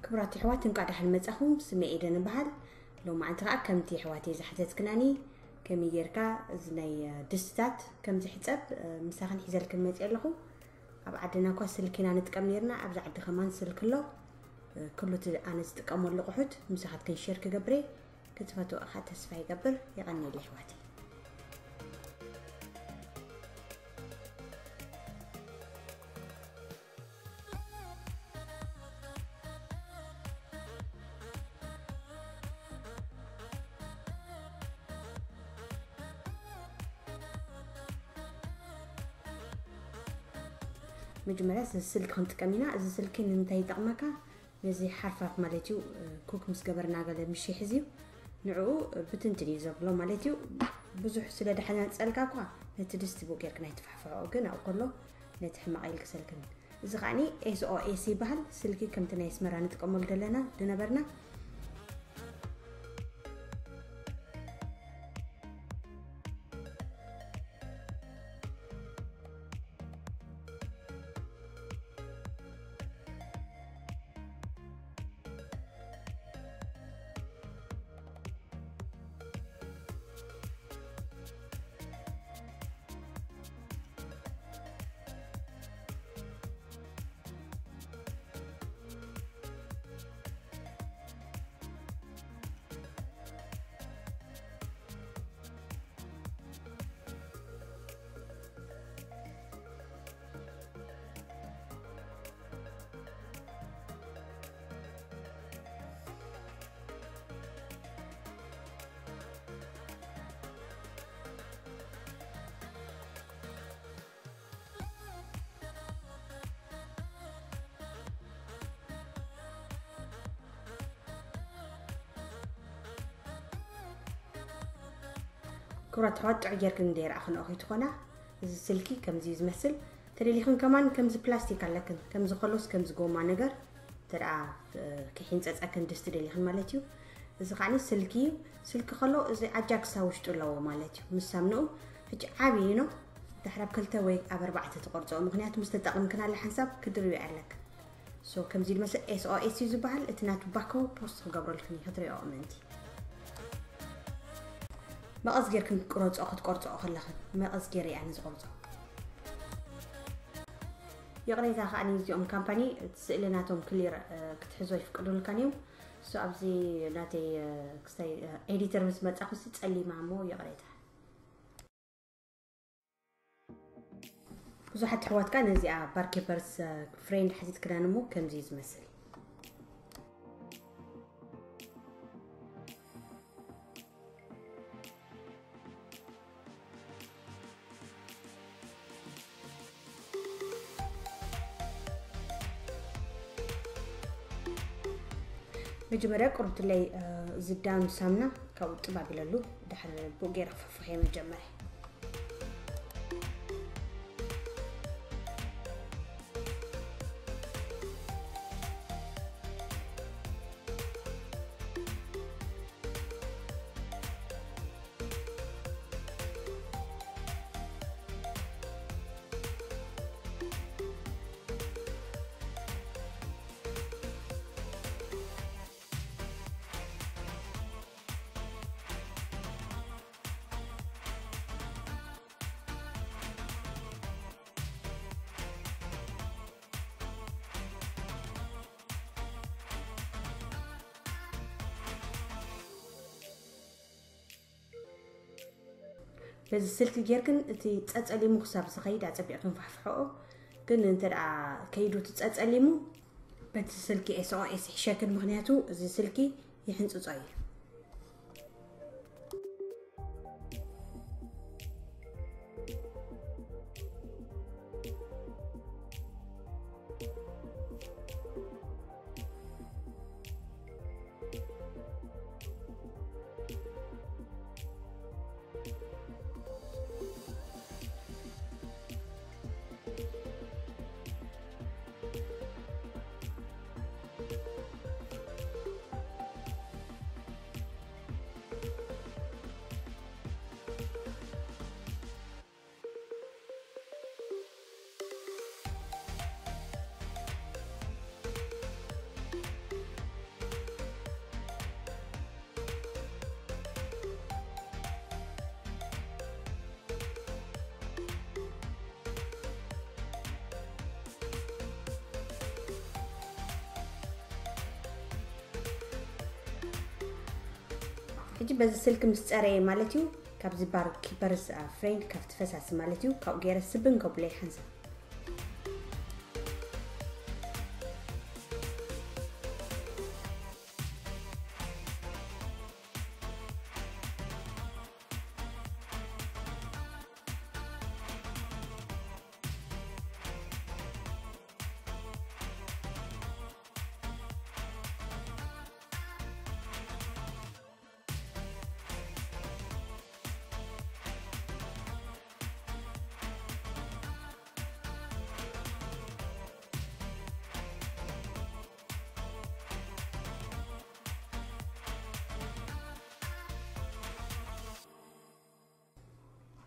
ክቡራት ኣሕዋት፣ እንኳዕ ደሓን መጻኹም። ስመይ ኤደን እበሃል። ሎማዓንቲ ከኣ ከምቲ ኣሕዋተይ ዝሓተትክናኒ፣ ከመይ ጌርካ እዚ ናይ፣ እ፣ ድስትታት ከም ዝሕጸብ፣ እ፣ ምሳኽን ሒዘልክን መጺአ ኣለኹ። ኣብ ዓድና እኳ ስልኪ ኢና ንጥቀም ኔርና፣ ኣብዚ ዓዲ ከማን ስልኪ ኣሎ። እ፣ ኩሉ እቲ ኣነ ዝጥቀመሉ ኣቑሑት ምሳኻትክን ሼር ክገብር እየ። ክትፈትዎ ከኣ ተስፋ ይገብር። የቐንየለይ ኣሕዋተይ። መጀመርያ እዚ ስልኪ ክንጥቀም ኢና። እዚ ስልኪ ንምንታይ ይጠቕመካ? ነዚ ሓርፋፍ ማለት እዩ፣ ኩክ ምስ ገበርና ገለ ምሽ ይሕዝ እዩ። ንዕኡ ብትንትን እዩ ዘብሎ ማለት እዩ። ብዙሕ ስለ ዳሕና ጸልካ እኳ ነቲ ድስቲ ብኡ ጌርክን ኣይትፋሕፍሖ፣ ግን ኣብኡ ከሎ ነቲ ሕማቕ ኣይልግሰልክን። እዚ ከኣኒ ኤስ ኦ ኤስ ይበሃል። ስልኪ ከምቲ ናይ ኣስመራ ንጥቀመሉ ደለና፣ ድነበርና። ክቡራት ኣሕዋት፣ ጥዑይ ጌርክን እንደ ይረኣኽንኦ ከይትኾና። እዚ ስልኪ ከምዚ እዩ ዝመስል። ተደሊኽን ከማን ከምዚ ፕላስቲክ ኣለክን፣ ከምዚ ከሎስ ከምዚ ጎማ ነገር፣ እንተ ደኣ፣ እ፣ ከይሕንጸጸክን ድስቲ ደሊኽን ማለት እዩ። እዚ ከዓኒ ስልኪ እዩ። ስልኪ ከሎ እዚ ኣጃክሳ ውሽጡ ኣለዎ ማለት እዩ። ምስ ሳምንኡ ሕጂ ዓብዪ ነው። ድሕር ኣብ ክልተ ወይ ኣብ ኣርባዕተ ትቆርጾ፣ ምኽንያቱ ምስ ተጠቕምክናለ ሓንሳብ ክድርብያ ኣለክን። ሶ ከምዚ ዝመስል ኤስ ኦ ኤስ እዩ ዝበሃል። እቲ ናቱ ባኮ ፖስት ክገብረልክን እዩ፣ ክትሪኦ ምእንቲ። መቐስ ጌርክን ቅረጾ፣ ክትቆርጾ ከለኽን መቐስ ጌረ እያ ንዝቆርጾ። ይቕሬታ ከኣ እዚኦም ካምፓኒ እቲ ስእሊ ናቶም ክሊር፣ እ፣ ክትሕዞ ይፍቅዱልካን እዮም። ሶ ኣብዚ ናተይ፣ እ፣ ክስታይ፣ እ፣ ኤዲተር ምስ መጻኹ ሲ ጸሊማ እሞ ይቕሬታ። ብዙሓት ኣሕዋት ከኣ ነዚኣ ባርኬፐርስ ፍሬንድ ሓቲትክናን እሞ ከምዚ እዩ ዝመስል። መጀመርያ ቁርብትለይ፣ እ፣ ዝዳኑ ሳምና ካብኡ ጥብ ኣቢለሉ፣ ድሕሪ ብኡ ገይረ ክፍፍሖ እየ መጀመርያ። በዚ ስልኪ ጌርክን እቲ ጸጸሊሙ ክሳብ ዝኸይድ ኣጸቢቕክን ፋሕፍሕኦ። ግን እንተ ደኣ ከይዱ እቲ ጸጸሊሙ፣ በቲ ስልኪ ኤስ ኦ ኤስ ይሕሸክን፣ ምኽንያቱ እዚ ስልኪ ይሕንጽጾ እዩ። ሕጂ በዚ ስልክ ምስ ጸረየ ማለት እዩ፣ ካብዚ ባር ኪፐርስ ፍሬንድ ካብቲ ፈሳሲ ማለት እዩ፣ ካብኡ ገይረ ስብን ከብሎ ይሓንሳ።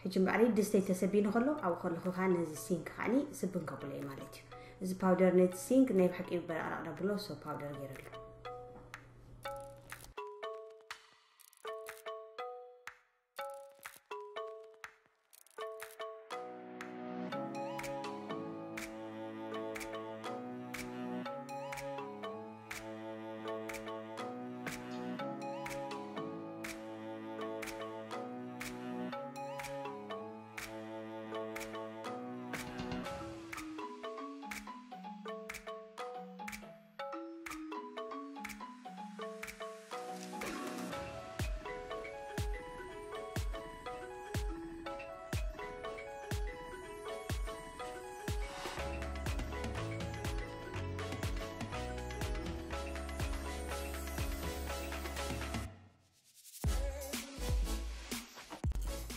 ሕጂ እምበኣር ድስተይ ተሰቢኑ ከሎ ኣብኡ ከለኹ ከዓ ነዚ ሲንክ ከዓኒ ስብን ከብሎ እዩ ማለት እዩ። እዚ ፓውደር ነቲ ሲንክ ናይ ብሓቂ በራቕራቕ ደብሎ ሶ ፓውደር ገይረሉ።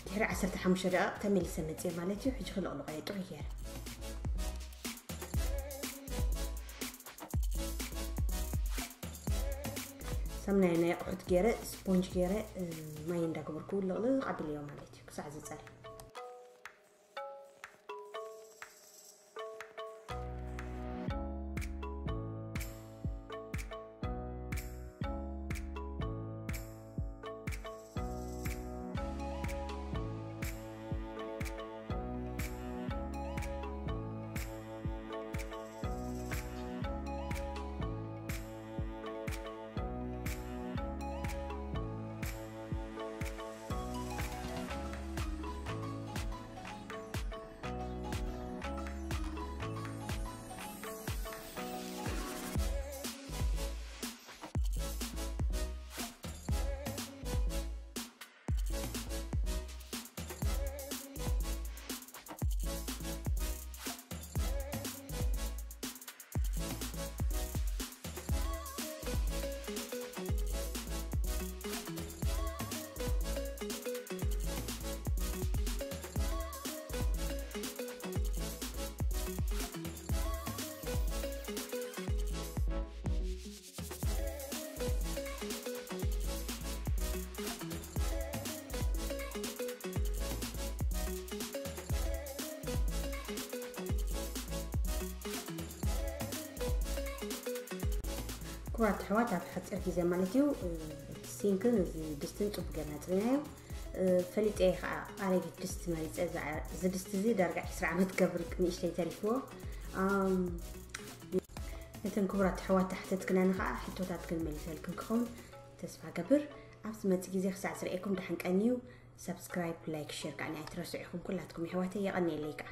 ድሕሪ ዓሰርተ ሓሙሽተ ደቂቕ ተመሊሰ መፅየ ማለት እዩ። ሕጂ ክልቕልቆ እየ ጥዑይ ገይረ። ሳምናይ ናይ ኣቑሑት ገይረ፣ ስፖንጅ ገይረ፣ እ፣ ማይ እንዳገበርኩ ልቕልቕ ኣቢለዮ ማለት እዩ፣ ክሳዕ ዝፀሪ። ክቡራት ኣሕዋት፣ ኣብ ሓፂር ግዜ ማለት እዩ፣ እ፣ ሲንክን እዚ ድስትን ፅቡቅ ጌርና ፅሪናዮ። እ፣ ፈሊጠ እየ ከዓ ኣረጊት ድስቲ መሪፀ። እዚ ዓ-፣ እዚ ድስቲ እዚ ዳርጋ ዕስራ ዓመት ገብር ንእሽተይ ተሪፍዎ። ኣም፣ ነተን ክቡራት ኣሕዋት ተሓተትክናኒ ከዓ ሕቶታት ግን መሊሰልክን ክኸውን ተስፋ ገብር። ኣብ ዝመፅእ ግዜ ክሳዕ ዝርእየኩም ደሓን ቀንዩ። ሰብስክራይብ፣ ላይክ፣ ሼር ከዓ ኣይትረስዑ ኢኹም ኩላትኩም የሕዋተይ። የቐንየለይ ከዓ።